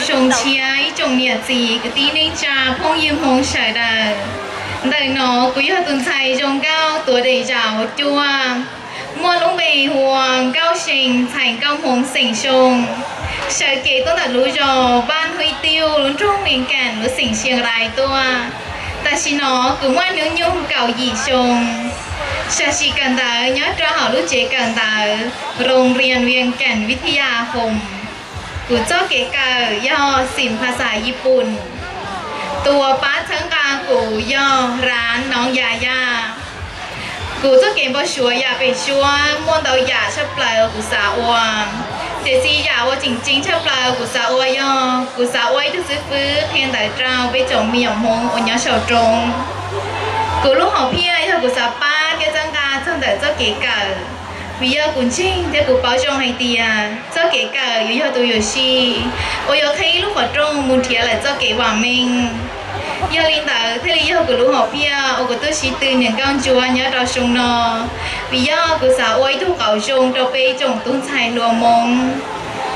Zoo siab ib tsoom niam txiv kwv tij neej tsa phooj ywg Hmoob sawv daws. Ntawm no kuv yog tus ntxhais zoo nkauj tuav daim zauv cua, muaj lub npe hu ua Nkauj See, ntxhais nkauj Hmoob xeem Xyooj, sawv kev tuaj ntawm lub zos Npaj Hnub Ib Tiuj, lub nroog Vias Kam, lub xeem Xia Rais tuaj. Tam sim no kuv muaj hnub nyoog kaum yim xyoo, sam sim kawm ntawv nyob rau hauv lub tsev kawm ntawv Roos Rias Vias Kam Vij Thij Yas Hoos. Kuv txoj kev kawm yog xim phas xas Yij Pum. Tus uas pab txhawb nqa kuv yog Rab Noov Yas Yas. Kuv txoj kev npau suav yam pem suab muaj ntau yam tshaj plaws kuv xav ua, tiam sis yam uas tseem ceeb tshaj plaws kuv xav ua yog kuv xav ua ib tug xib fwb qhia ntawv rau peb tsoom me nyuam Hmoob uas nyob saum roob. Kuv lub hom phiaj yog kuv xav pab thiab txhawb nqa txog ntawm txoj kev kawm, vim yog kuv ntseeg thiab kuv paub zoo hais tias txoj kev kawm yuav yog tus yuam sij uas yuav qhib lub qhov rooj mus nrhiav lawm txoj kev vam meej. Yog li ntawd thiaj li yog kuv lub hom phiaj uas kuv tuaj sib tw niam nkauj ntsuab nyob rau xyoo no, vim yog kuv xav ua ib tug qauv zoo rau peb tsoom tub ntxhais hluas Hmoob.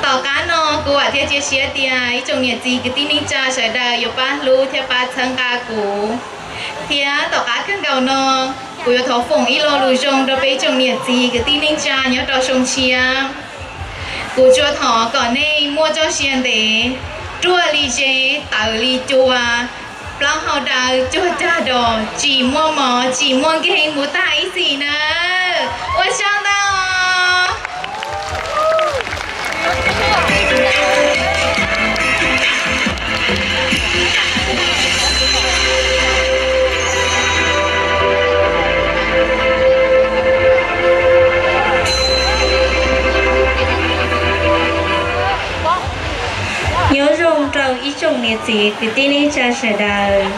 Tom qab no kuv vam thiab cia siab tias ib tsoom niam txiv kwv tij neej tsa sawv daws yuav pab hlub thiab pab txhawb nqa kuv. Thiab tom qab kawg nkaus no, kuv yuav thov foom ib lo lus zoo rau peb tsoom niam txiv kwv tij neej tsa nyob rau xyoo tshiab. Kuv tsuas thov kom nej muaj txoj sia ntev, ruaj li zeb, tawv li cua, plaub hau daw cuag cag dos, tsis muaj mob tsis muaj nkeeg mus tag ib txhis nawb. Ua tsaug ntau. Nyob zoo rau ib tsoom niam txiv kwv tij neej tsa sawv daws.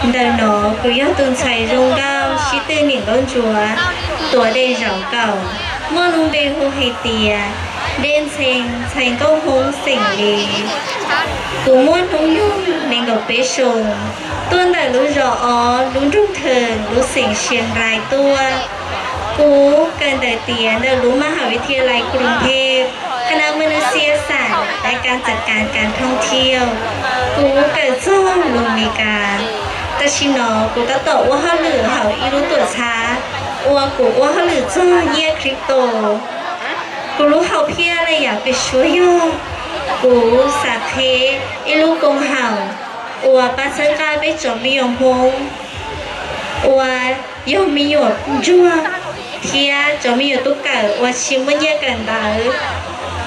Ntawm no kuv yog tus ntxhais zoo nkauj sib tw niam nkauj ntsuab, tuav dej zaum kaum, muaj lub npe hu hais tias Dej Ntxhee, ntxhais nkauj Hmoob xeem Lis. Kuv muaj hnub nyoog nees nkaum peb xyoos, tuaj ntawm lub zos Ob, lub nroog Thawm, lub xeem Sias Rais tuaj. Kuv kawm ntawv tiav ntawm lub มหาวิทยาลัยกรุงเทพ คณะมนุษยศาสตร์ และการจัดการการท่องเที่ยว. Kuv kawm txog lus Mes Kas. Tam sim no kuv tab tom ua hauj lwm hauv ib lub tuam txhab uas kuv ua hauj lwm txog nyiaj crypto. Kuv lub hom phiaj laj yam pem suab yog kuv xav qheb ib lub koom haum uas pab txhawb nqa peb cov me nyuam Hmoob uas yog me nyuam ntsuag thiab cov me nyuam tub kawm uas tsis muaj nyiaj kawm ntawv.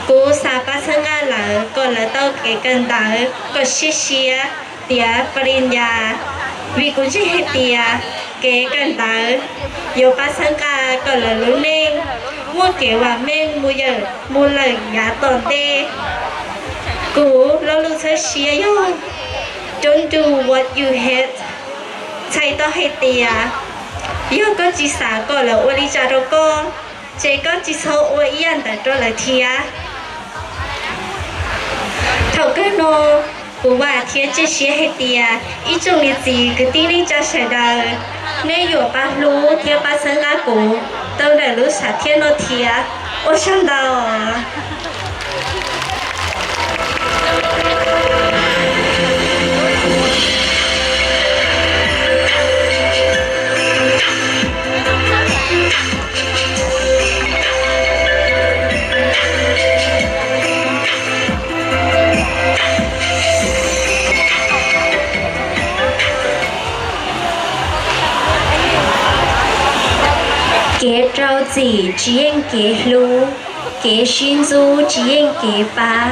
Kuv xav pab txhawb nqa lawv kom lawv tau kev kawm ntawv kom siab siab tiav ปริญญา, vim kuv ntseeg hais tias kev kawm ntawv yuav pab txhawb nqa kom lawv lub neej muaj kev vam meej mus yawm mus lawm yav tom ntej. Kuv lo lus txhawb siab yog Don't do what you hate, txhais tau hais tias yog koj tsis xav kom lawv ua li cas rau koj, ces koj tsis txhob ua ib yam ntawd rau lawv thiab. Thaum kawg no, kuv vam thiab cia siab hais tias ib tsoom niam txiv kwv tij neej tsa sawv daws, nej yuav pab hlub thiab pab txhawb nqa kuv tau ntawm lub sam thiaj no thiab. Ua tsaug ntau. Kev rau txim tsis yeej kev hlub, kev sib ntxub tsis yeej kev pab.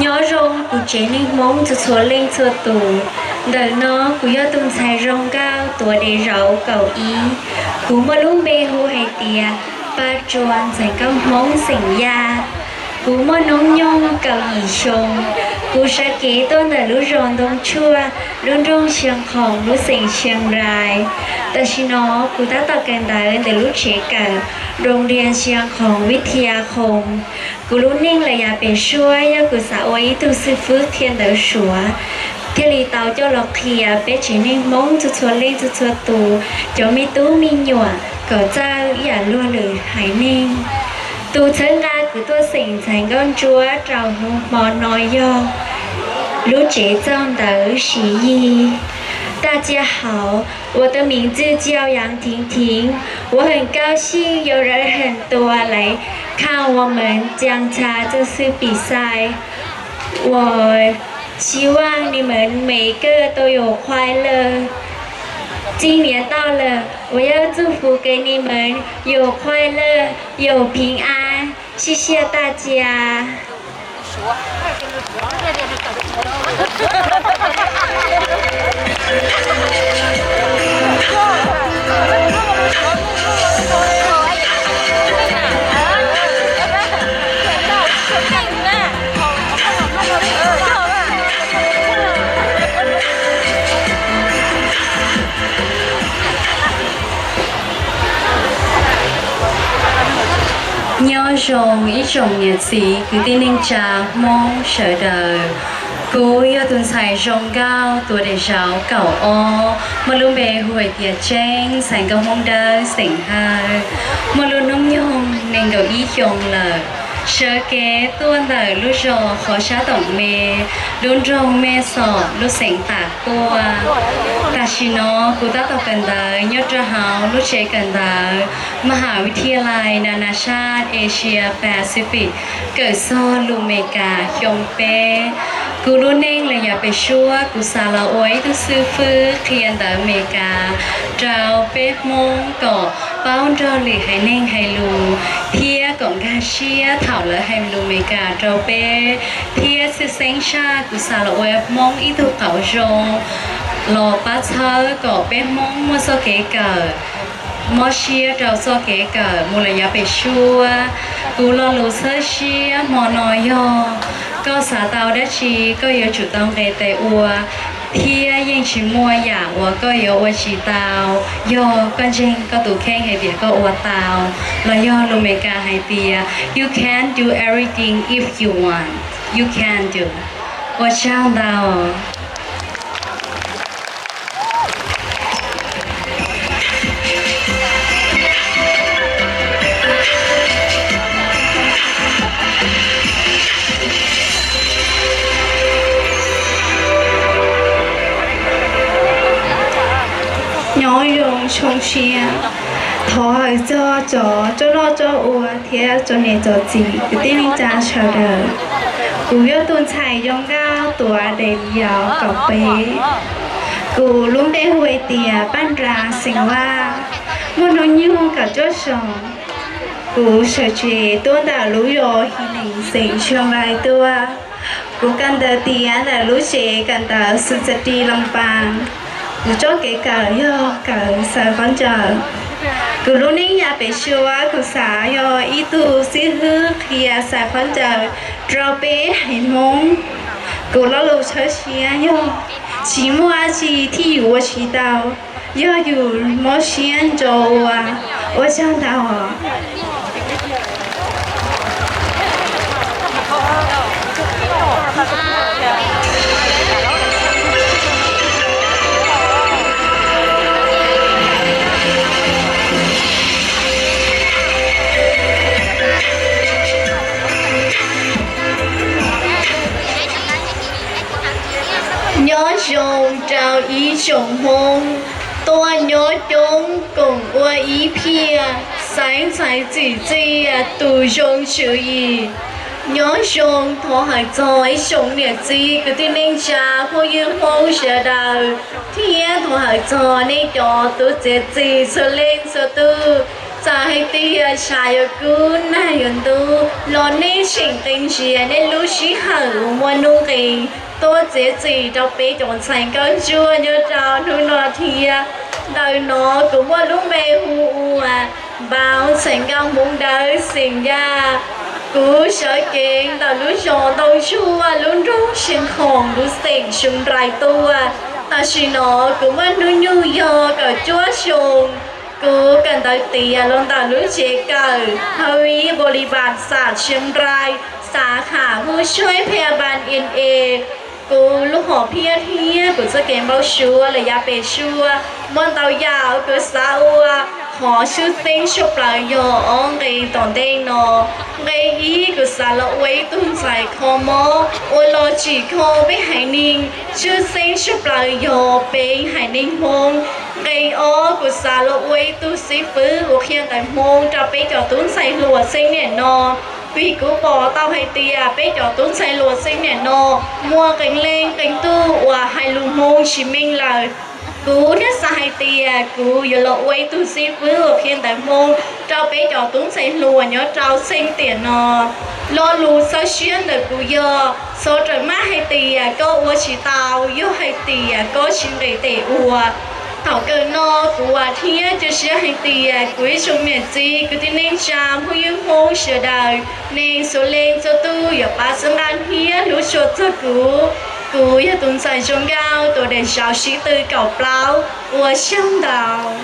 Nyob zoo kuv tsev neeg Hmoob txhua txhua leej txhua tus. Ntawm no kuv yog tus ntxhais zoo nkauj tuav dej zaum kaum ib. Kuv muaj lub npe hu hais tias Paj Tsua, ntxhais nkauj Hmoob xeem Yaj. Kuv muaj hnub nyoog kaum yim xyoo. Kuv sawv kev tuaj ntawm lub zos Ntoo Tshuaj, lub nroog Xia Khoos, lub xeem Xia Rais. Tam sim no kuv tab tom kawm ntawv ntawm lub tsev kawm Roos Rias Xia Khoos Vij Thij Yas Hoos. Kuv lub neej lawm yav pem suab yog kuv xav ua ib tug xib fwb qhia ntawv Suav, thiaj li tau coj los qhia peb tsev neeg Hmoob txhua txhua leej txhua txhua tus, cov me tub me nyuam kom txawj ib yam luag lwm haiv neeg. Tus txhawb nqa kuv tuaj xeem ntxhais nkauj ntsuab rau hnub hmo no yog Lub tsev txoj ntawv Siv Yig. 大家好，我的名字叫杨婷婷，我很高兴有人很多来看我们姜茶这次比赛。我希望你们每个都有快乐。今年到了，我要祝福给你们有快乐，有平安。谢谢大家。 Nyob zoo ib tsoom niam txiv kwv tij neej tsa Hmoob sawv daws. Kuv yog tus ntxhais zoo nkauj tuav daim zauv kaum ob, muaj lub npe hu hais tias Tseeb, ntxhais nkauj Hmoob Dawb xeem Hawj, muaj lub hnub nyoog nees nkaum ib xyoo lawm. Sawv kev tuaj ntawm lub zos Qhov Sab Toom Me, lub nroog Mej Xom, lub xeev Tam Kuaj. Tam sim no kuv tab tom kawm ntawv nyob rau hauv lub tsev kawm ntawv Mahawivithiyalai Nanashat Asia Pacific, kawm txog lus Meskas xyoo peb. Kuv lub neej los yav pem suab kuv xav los ua ib tug xib fwb qhia ntawv Meskas rau peb Hmoob kom paub nrog lwm haiv neeg hais lus thiab kom nkag siab thaum lawv hais lus Meskas rau peb. Thiab tshwj xeeb tshaj kuv xav los ua Hmoob ib tug qauv zoo los pab txhawb kom peb Hmoob muaj txoj kev kawm, mob siab rau txoj kev kawm mus lawm yav pem suab. Kuv lo lus txhawb siab hmo no yog koj xav tau dab tsi koj yuav tsum tau nqis tes ua, thiab yeej tsis muaj yam uas koj yuav ua tsis tau yog koj ntseeg koj tus kheej hais tias koj ua tau. Los yog lus Meskas hais tias, you can do everything if you want, you can do. Ua tsaug ntau. Nyob zoo tshooj siab, thov hawm txog cov tsob noj tsob ua thiab tsob niam tsob txiv kwv tij neej tsa sawv daws. Kuv yog tus ntxhais zoo nkauj tuav daim zauv kaum peb. Kuv lub npe hu hais tias Paj Nras xeem Vaj, muaj hnub nyoog kaum cuaj xyoo. Kuv sawv tsev tuaj ntawm lub zos His Nees xeem Tsheej Vais tuaj. Kuv kawm ntawv tiav ntawm lub tsev kawm ntawv Xu Txas Ris Loos Pas. Kuv txoj kev kawm yog kawm xaws khaub ncaws. Kuv lub neej yav pem suab kuv xav yog ib tug xib hwb qhia xaws khaub ncaws rau peb haiv Hmoob. Kuv lo lus txhawb siab yog tsis muaj dab tsi thiaj yus ua tsis tau, yog yus mob siab ntso ua. Ua tsaug ntau. Nyob zoo rau ib tsoom Hmoob tuaj nyob coob koom ua ib phiaj, xaiv ntxhais txim txiaj tus zoo tswv yim. Nyob zoo thov hawm txog ib tsoom niam txiv kwv tij neej tsa phooj ywg Hmoob sawv daws, thiab thov hawm txog nej cov tub txiav txim txhua leej txhua tus. Txawm hais tias tshav yuav kub nag yuav ntub los nej tseem qee ntsia nej lub sij hawm uas muaj nuj nqis tuaj txiav txim rau peb cov ntxhais nkauj ntsuag nyob rau hnub no thiab. Ntawm no kuv muaj lub npe hu ua Npau, ntxhais nkauj Hmoob Dawb xeem Yaj. Kuv sawv kev ntawm lub zos Ntoo Tshuaj, lub nroog Xeev Khoom, lub xeem Xeev Rais tuaj. Tam sim no kuv muaj hnub nyoog yog kaum cuaj xyoo. Kuv kawm ntawv tiav los ntawm lub tsev kawm Hawi Boliban, xav Xeev Rais, xav kham hu suab Phiaj Npas N A. Kuv lub hom phiaj thiab kuv txoj kev npau suav lawm yav pem suab muaj ntau yam kuv xav ua, qhov xub txheej tshaj plaws yog ob nqe tom ntej no. Nqe Ib, kuv xav los ua ib tug ntxhais kho mob uas los tsim kho peb haiv neeg tshwj xeeb tshaj plaws yog peb haiv neeg Hmoob. Nqe ob, kuv xav los ua ib tug xib fwb uas qhia ntawv Hmoob rau peb cov tub ntxhais hluas xeeb niam no, vim kuv pom tau hais tias peb cov tub ntxhais hluas xeeb niam no muaj qee leej qee tug uas hais lus Hmoob tsis meej lawm. Kuv thiaj xav hais tias kuv yuav los ua ib tug xib fwb uas qhia ntawv Hmoob rau peb cov tub ntxhais hluas nyob rau xeeb tiam no. Lo lus txhawb siab ntawm kuv yog, xov rawm mab hais tias koj ua tsis tau, yog hais tias koj tsis nqis tes ua. Thaum kawg no kuv vam thiab cia siab hais tias kuv ib tsoom niam txiv kwv tij neej tsa phooj ywg Hmoob sawv daws, nej txhua leej txhua tus yuav pab txhawb nqa thiab hlub tshua txog kuv. Kuv yog tus ntxhais zoo nkauj tus daim zauv sib tw kaum plaub, ua tsaug ntau.